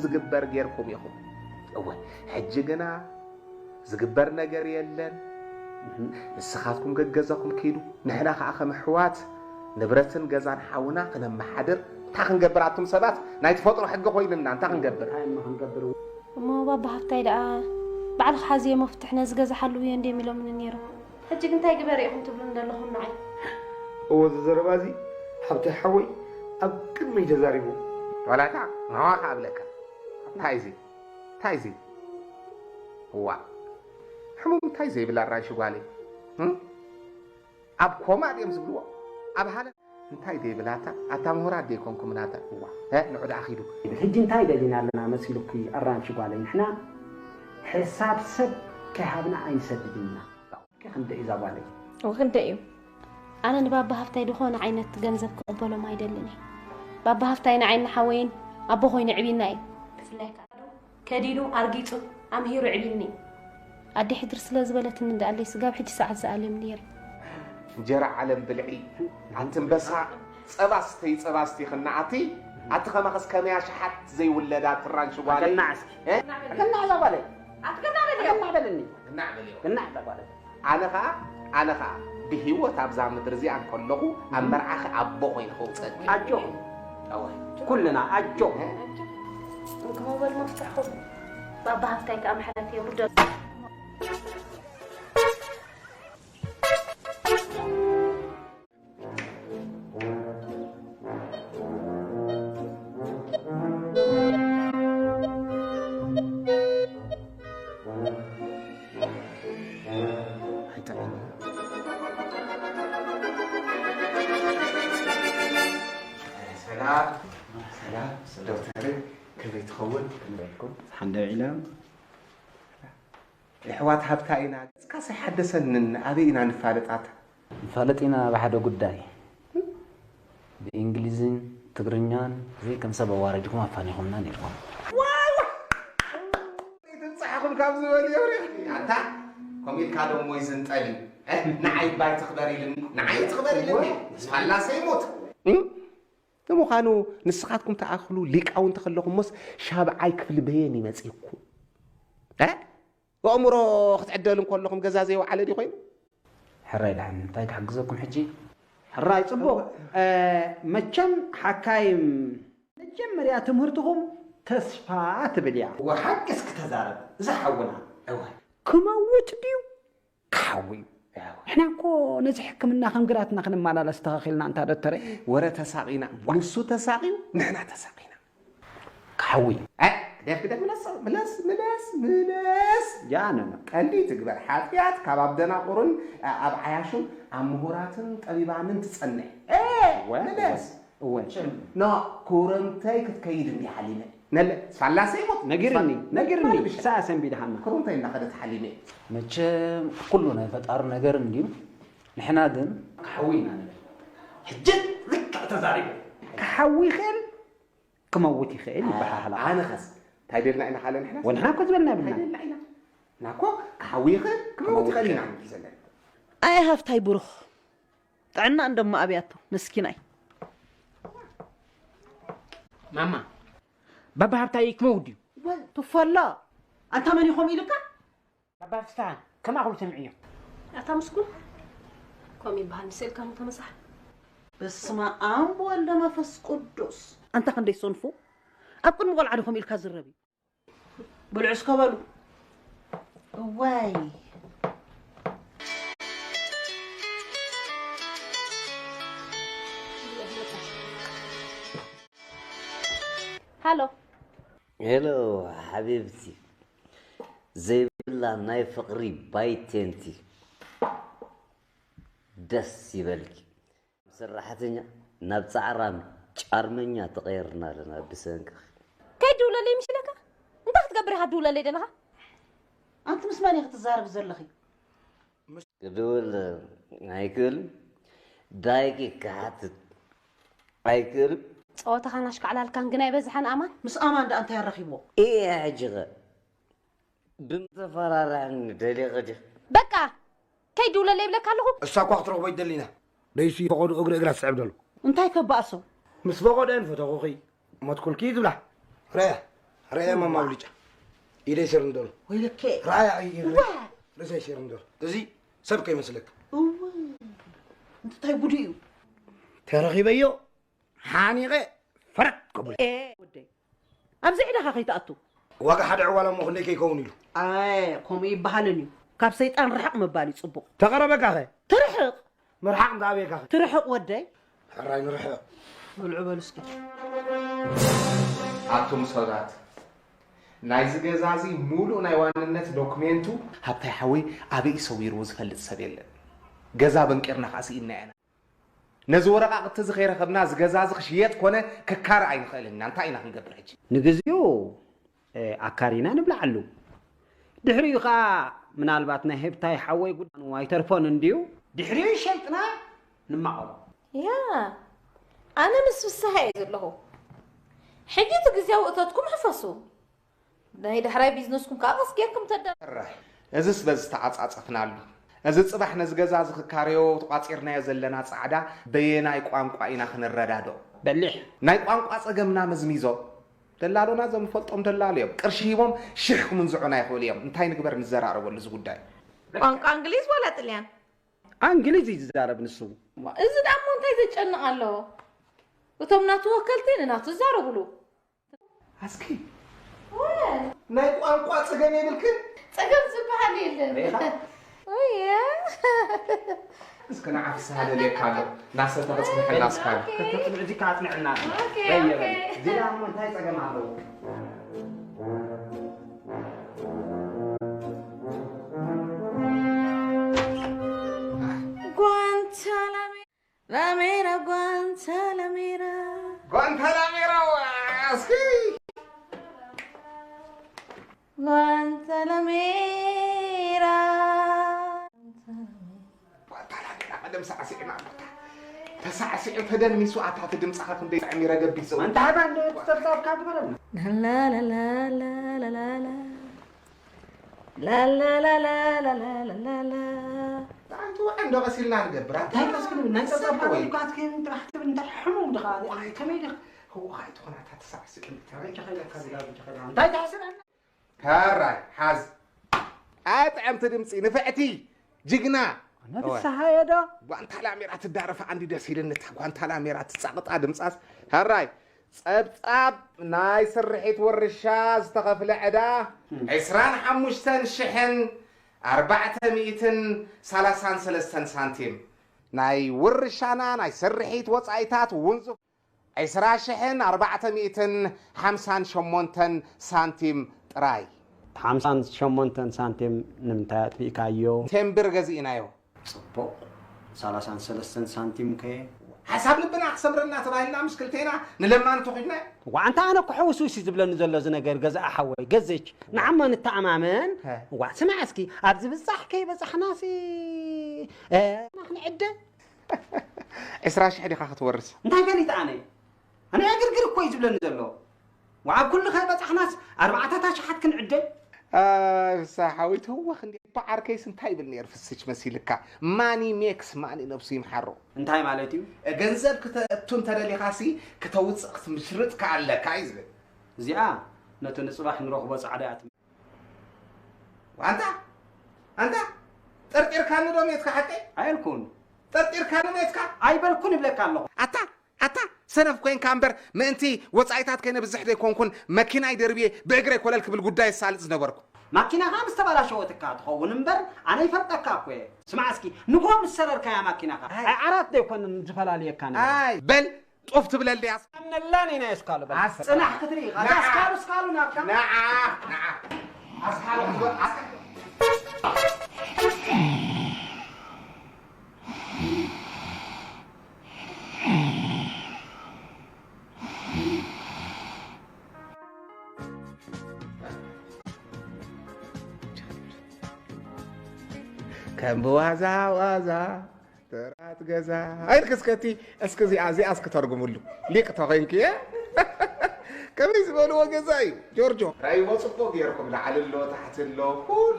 ዝግበር ጌርኩም ኢኹም። እወ፣ ሕጂ ግና ዝግበር ነገር የለን። ንስኻትኩም ገገዛኹም ኪዱ፣ ንሕና ኸዓ ከም ኣሕዋት ንብረትን ገዛን ሓውና ክነመሓድር እንታይ ክንገብር? ኣቱም ሰባት፣ ናይ ተፈጥሮ ሕጊ ኮይንና እንታይ ክንገብር? እንታይ እሞ ክንገብር? እሞ ባባ ሃብታይ ደኣ ባዕልኻ ሓዝዮ መፍትሕ ነዚ ገዛ ሓልውዮ እንድዮም ኢሎምኒ ነይሮም። ሕጂ ግን እንታይ ግበር ኢኹም ትብሉኒ ዘለኹም ንዓይ? እዎ፣ እዚ ዘረባ እዚ ሓብቲ ሓወይ ኣብ ቅድመይ ተዛሪቡ። ዋላ እታ ንዓኻ እብለካ። እንታይ እዚ? እንታይ እዚ? እዋ፣ ሕሙም እንታይ ዘይብላ ኣራንሺ ጓለይ? እም? ኣብ ኮማ ድዮም ዝብልዎ? ኣብ ሃለ እንታይ ዘይብላታ? ኣታ ምሁራት ደይኮንኩም ናታ? እዋ፣ እ፣ ንዑ ደኣ ኺዱ። ሕጂ እንታይ ደሊና ኣለና መሲሉኪ ኣራንሺ ጓለይ? ንሕና ሕሳብ ሰብ ከይሃብና ኣይንሰድድን ኢና። ክንደይ እዛ ጓለይ? እው፣ ክንደይ እዩ? ኣነ ንባባ ሃፍታይ ዝኾነ ዓይነት ገንዘብ ክቕበሎም ኣይደልን እየ። ባባ ሃፍታይ ንዓይን ንሓወይን ኣቦ ኮይኑ ኣዕብዩና እዩ። ብፍላይ ከኣ ከዲኑ ኣርጊጹ ኣምሂሩ ኣዕብዩኒ። ኣደ ሕድር ስለ ዝበለትኒ እንዳኣለይ ስጋብ ሕጂ ሰዓት ዝኣልዮም ነይረ። እንጀራ ዓለም ብልዒ፣ ኣንቲ ኣንበሳ፣ ጸባ ስተይ፣ ጸባ ስተይ ክነዓቲ፣ ኣቲ ከማኸስ ከመይ ኣሽሓት ዘይውለዳ ትራንሽ ጓለይ። ኣገናዕ እስኪ። እ? ኣገናዕ እዛ ጓለይ። ኣትገናዕ በልዮ። ኣገናዕ በልኒ። ኣገናዕ በልዮ። ኣገናዕ እዛ ጓለይ። ኣነ ኸኣ፣ ኣነ ኸኣ ብህይወት ኣብዛ ምድሪ እዚኣ እንከለኹ ኣብ መርዓኺ ኣቦ ኮይነ ከውጸኪ። ኣጆኹም። ኣወ። ኩልና ኣጆኹም። እ? እንክመወል መፍትሕኹም። ባባ ሃፍታይ ከኣ መሕረት የብሉ ዶ? ሰላም፣ ሰላም፣ ዶክተር፣ ከመይ ትኸውን? ከመይ ኢልኩም? ሓንደ ዒላ። የሕዋት ሃብታ ኢና። እስካስ ኣይሓደሰንን፣ ኣበይ ኢና ንፋለጣት? ንፋለጥ ኢና ብሓደ ጉዳይ። ብእንግሊዝን ትግርኛን እዚ ከም ሰብ ኣዋሪድኩም ኣፋኒኹምና ነይርኩም። ዋይ፣ ዋይ! ትብጻሕኹም ካብ ዝበል የውሪኽ። ኣታ፣ ከምኡ ኢልካ ዶ እሞ ይዝንጠል እዩ? እ? ንዓይ ባይ ትኽበር ኢልኒ፣ ንዓይ ትኽበር ኢልኒ። ምስ ፋላሰ ይሙት። እም? ንምዃኑ ንስኻትኩም ትኣኽሉ ሊቃውንቲ ከለኹሞስ ሻብዓይ ክፍሊ በየን ይመጽእኩም? እ? ኣእምሮ ክትዕደሉ እንከለኹም ገዛ ዘይወዓለ ድዩ ኮይኑ? ሕራይ ደሓን፣ እንታይ ክሕግዘኩም ሕጂ? ሕራይ ጽቡቕ። እ፣ መቸም ሓካይም መጀመርያ ትምህርትኹም ተስፋ ትብል እያ። ወሓቂ እስኪ ተዛረብ፣ እዚ ሓውና። እወ። ክመውት ድዩ? ክሓዊ እዩ። እወ። ንሕና እኮ ነዚ ሕክምና ከም ግራትና ክንመላለስ ተኻኺልና እንታ ዶክተረ። ወረ ተሳቒና፣ ንሱ ተሳቒዩ፣ ንሕና ተሳቒና። ክሓዊ። ኣይ፣ ግደፍ፣ ግደፍ፣ ምለስ፣ ምለስ፣ ምለስ፣ ምለስ። ያ፣ ኖ፣ ኖ። ቀንዲ ትግበር ሓጢኣት ካብ ኣብ ደናቑርን፣ ኣ-፣ ኣብ ዓያሹን ኣብ ምሁራትን ጠቢባንን ትጸንሕ። እ፣ እወ፣ ምለስ። እወ። እወ። ኖ፣ ኩረምተይ ክትከይድ እንዲ ሓሊመ። ነለ፣ ፋላሰ ይሞት። ነጊርኒ፣ ፋ-፣ ነጊርኒ። ነጊርኒ። ሰኣ ሰንቢድሃና። ኩረምተይ እናኸደት ሓሊመ። መቸም ኩሉ ናይ ፈጣሪ ነገር እንድዩ። ንሕና ግን ክሓዊ ኢና ንብል። ሕጂ ልክዕ ተዛሪቡ። ክሓዊ ይኽእል፣ ክመውት ይኽእል ይበሃሃላ። ኣነኸስ እንታይ ደልና ኢና ካለ ንሕና? ወንሕና እኮ ዝበልና እንታይ የብልና። ደልና ኢና? ንሕና እኮ ክሓዊ ይኽእል፣ ክመውት ክመውት ይኽእል ኢና ይኽእል። ንብል ዘለና። ኣይ ሃፍታይ ብሩኽ፣ ጥዕና እንደማ ኣብያቶ፣ መስኪናይ። ማማ፣ ባባ ሃብታይ ክመውት ድዩ? ወ-፣ ትፈላ። ኣንታ መን ኢኹም ኢሉካ? ባባ ፍስሃ፣ ከም ኣኹሉ ሰምዕዮ። ኣታ ምስጉን፣ ከምኡ ይበሃል፣ ንስእልካ ሞ ተመሳሕ። በስመ ኣብ ወወልድ ወመንፈስ ቅዱስ። ኣንታ ክንደይ ሰንፉ፣ ኣብ ቅድሚ ቆልዓ ዲኹም ኢልካ ዝረብ እዩ። ብልዑ እስከ በሉ። እዋይ። ሃሎ። ሄሎ ሓቢብቲ፣ ዘይብላ ናይ ፍቕሪ ባይቴንቲ ደስ ይበልኪ። ሰራሕተኛ ናብ ጻዕራም ጫርመኛ ተቐይርና ኣለና ብሰንክኺ። ከይድውለለይ ምሽ ኢለካ? እንታይ ክትገብር ኢኻ ትድውለለይ ዘለኻ? ኣንቲ ምስ መን ኢኺ ትዛረቢ ዘለኺ? ክድውል ኣይክእልን፣ ዳይቂ ክሓትት ኣይክእልን። ጸወታኻን ኣሽካዕላልካን ግን ኣይበዝሐን ኣማን? ምስ ኣማን ደኣ እንታይ ኣራኺብዎ? እየ ሕጂ ኸ ብምተፈራርዐኒ ደሊኺ ዲኺ? በቃ! ከይድውለለይ ይብለካ ኣለኹ። እሳ እኳ ክትረኽቦ ኣይትደሊና። ደይሲ ፈቐዱ እግሪ እግራ ትስዕብ ደሎ። እንታይ ከባእሶ? ምስ ፈቐዶ እየን ፈተኹኺ። ሞትኩልኪ ዝብላ። ረያ፣ ረኣያ ማማ ብልጫ፣ ኢደይ ሰር እንደሎ። ወይለከ ረኣያ፣ ርእሰይ ሰር እንደሎ። እዚ ሰብ ከይመስለካ። እንታይ ጉዱ እዩ? ተረኺበዮ፣ ሓኒቐ፣ ፈረጥ ከብሎ። ወደይ፣ ኣብዚ ዕዳኻ ከይትኣቱ። ዋጋ ሓደ ዕዋላ እሞ ክንደይ ከይከውን ኢሉ። ኣይ፣ ከምኡ ይበሃልን እዩ። ካብ ሰይጣን ርሓቕ ምባል እዩ ጽቡቕ። ተቐረበካኸ? ትርሕቕ። ምርሓቕ እንዳ ኣበየካኸ? ትርሕቕ ወደይ። ሕራይ ንርሕቕ። ብልዑ በሉ እስኪ። ኣቱም ሰባት፣ ናይዚ ገዛ እዚ ሙሉእ ናይ ዋንነት ዶክሜንቱ ሃብታይ ሓወይ ኣበይ ሰዊርዎ ዝፈልጥ ሰብ የለን። ገዛ በንቂርና ከኣ ስኢንና ኢና። ነዚ ወረቓቕቲ እዚ ከይረኸብና እዚ ገዛ እዚ ክሽየጥ ኮነ ክካረ ኣይንኽእልን ኢና። እንታይ ኢና ክንገብር ሕጂ? ንግዚኡ ኣካሪና ንብልዓሉ። ድሕሪኡ ኸዓ ምናልባት ናይ ህብታይ ሓወይ ጉዳኑ ኣይተርፎን እንድዩ። ድሕሪኡ ሸይጥና ንማቐሎ። ያ ኣነ ምስ ፍስሃ እየ ዘለኹ። ሕጂ እቲ ግዝያዊ እቶትኩም ሕፈሱ። ናይ ዳሕራይ ቢዝነስኩም ከዓ ቀስ ጌርኩም ተዳ። ሕራይ እዝስ በዚ ተዓጻጸፍናሉ። እዚ ጽባሕ ነዚ ገዛ እዚ ክካረዮ ተቋጺርናዮ ዘለና ጻዕዳ በየናይ ቋንቋ ኢና ክንረዳድኦ? በሊሕ። ናይ ቋንቋ ጸገምና መዝሚዞ። ደላሎና እዞም ንፈልጦም ደላሎ እዮም። ቅርሺ ሂቦም ሽሕ ክምንዝዑና ይኽእሉ እዮም። እንታይ ንግበር ንዘራረበሉ እዚ ጉዳይ። ቋንቋ እንግሊዝ ዋላ ጥልያን? ኣንግሊዝ እዩ ዝዛረብ ንሱ። እዚ ደኣ እሞ እንታይ ዘጨንቕ ኣለዎ? እቶም ናቱ ወከልቲ ንናቱ ይዛረብሉ። ኣስኪ ናይ ቋንቋ ጸገም የብልክን? ጸገም ዝበሃል የለን። ሪኢኻ? ውየ እስከ ንዓ ፍስሃ ደልየካ ኣሎ ናሰተ ክጽንሐና ስካል ከተጽንዕዚ ከኣጽንዕና በየ በለ እዚዳ እሞ እንታይ ጸገም ኣለዎ ጓንታ ላሜራ ላሜራ ጓንታ ላሜራ ጓንታ ላሜራ እስኪ ጓንተለሜራ ቀደም ሳዕሲዕና ኣሎታ ተሳዕሲዑ ተደንሚሱ ኣታ እቲ ድምፅኻ ክንደይ ጥዕም ይረገብ ይዘው ኣንታ ሃባ እንደ ተብዛብካ ግበረና ላላላላላላላላላ ኣንቲ ወዐ እንዶ ቀሲልና ንገብር ኣታ እንታይ ቀስክን ናይ ጸብጻብ ወይ ኳት ከን ጥራሕ ትብል እንታይ ሕሙም ድኻ ከመይ ድኻ ህወ ኻይትኾን ኣታ ተሳዕሲዑ ተረይ ተኸይለካ ዝጋብ ተኸይላ እንታይ ተሕስብ ኣላ ሕራይ ሓዝ ኣጥዕምቲ ድምፂ ንፍዕቲ ጅግና ነፍስሃየ ዶ ጓንታ ላሜራ ትዳረፍ ዓንዲ ደስ ኢልኒ እታ ጓንታ ላሜራ ትፃቕጣ ድምፃስ ሕራይ ፀብፃብ ናይ ስርሒት ወርሻ ዝተኸፍለ ዕዳ ዕስራን ሓሙሽተን ሽሕን ኣርባዕተ ሚእትን ሰላሳን ሰለስተን ሳንቲም ናይ ውርሻና ናይ ስርሒት ወፃኢታት ውንዙ ዕስራ ሽሕን ኣርባዕተ ሚእትን ሓምሳን ሸሞንተን ሳንቲም ጥራይ። ሓምሳን ሸሞንተን ሳንቲም ንምንታይ ኣጥፊእካዮ? ቴምብር ገዚእናዮ። ጽቡቕ። ሰላሳን ሰለስተን ሳንቲም ከ? ሓሳብ ልብና ክሰምረልና ተባሂልና ምስ ክልቴና ንለማኒ ተኺድናዮ። ዋእ ኣንታ ኣነ እኮ ሕውስውስ እዩ ዝብለኒ ዘሎ እዚ ነገር ገዛኢ ሓወይ። ገዝች ንዓማ ንተኣማመን። ዋእ ስማዕ እስኪ ኣብዚ ብጻሕ ከይበጻሕናሲ ንዕደ። ዕስራ ሽሕ ዲኻ ክትወርስ? እንታይ ፈሊጠ ኣነ? ኣነ ዕግርግር እኮ እዩ ዝብለኒ ዘሎ። ወዓብ ኩሉ ከይበጻሕናስ ኣርባዕተ ኣሽሓት ክንዕደ? ኣይ ፍስሃ ሓወይ ተወኽ እንዲ እባ ዓርከይስ እንታይ ይብል ነይሩ ፍስች መሲልካ ማኒ ሜክስ ማኒ ነብሱ ይምሓሮ። እንታይ ማለት እዩ? ገንዘብ ክተእቱ እንተደሊኻሲ ክተውፅእ ክትምሽርጥ ከኣለካ እዩ ዝብል። እዚኣ ነቲ ንፅባሕ ንረኽቦ ፃዕዳ እያ ትምልከት። ኣንታ ኣንታ ጠርጢርካኒ ዶ ሜትካ ሓቀይ? ኣየልኩን። ጠርጢርካኒ ሜትካ? ኣይበልኩን ይብለካ ኣለኹ። ኣታ ኣታ ሰነፍ ኮይንካ እምበር ምእንቲ ወፃኢታት ከይነብዝሕ ዘይኮንኩን መኪናይ ደርብየ ብእግረይ ኮለል ክብል ጉዳይ ዝሳልጥ ዝነበርኩ። ማኪናኻ ምስ ተባላሸወትካ ትኸውን እምበር ኣነ ይፈልጠካ እኮ እየ። ስማዕ እስኪ ንግሆ ምስ ሰረርካያ ማኪናኻ ኣይ ዓራት ዘይኮነን ዝፈላልየካ ነገር። ኣይ በል ጡፍ ትብለለይ ኣስ ኣምነላን ኢና የስካሉ በል ኣስ- ጽናሕ ክትርኢ ኢኻ። እዛ ኣስካሉ ኣስካሉ ናትካ። ንዓ ንዓ ኣስካሉ ክትበል ኣስካ ከም ብዋዛ ዋዛ ጥራት ገዛ ኣይልክ እስከ እቲ እስኪ እዚኣ እዚኣ እስኪ ተርጉምሉ ሊቅ ተኮይንክ እየ ከመይ ዝበልዎ ገዛ እዩ ጆርጆ ራይዎ ፅቡቅ ገይርኩም ላዕሊ ኣሎ ታሕቲ ኣሎ ኩሉ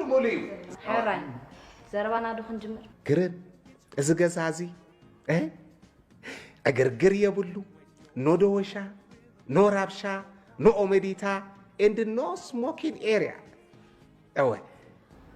ሙሉ እዩ ሕራይ ዘረባና ዶ ክንጅምር ግርም እዚ ገዛ እዚ እ ዕግርግር የብሉ ኖ ደወሻ ኖ ራብሻ ኖ ኦመዲታ and no smoking area. እወ።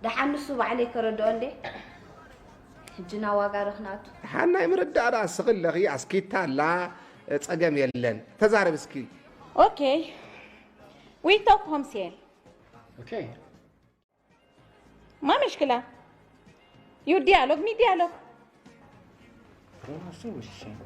ደሓን ንሱ ባዕለይ ከረድኦ እንዴ። ሕጂ ናብ ዋጋ ርክናቱ። ደሓን ናይ ምርዳእ ደኣ ስኺ ኣለኺ፣ ኣስኪታ ኣላ፣ ጸገም የለን። ተዛረብ እስኪ። Okay. We talk home sale. Okay. ما مشكلة. You dialogue, me dialogue. I don't know, I think we should change.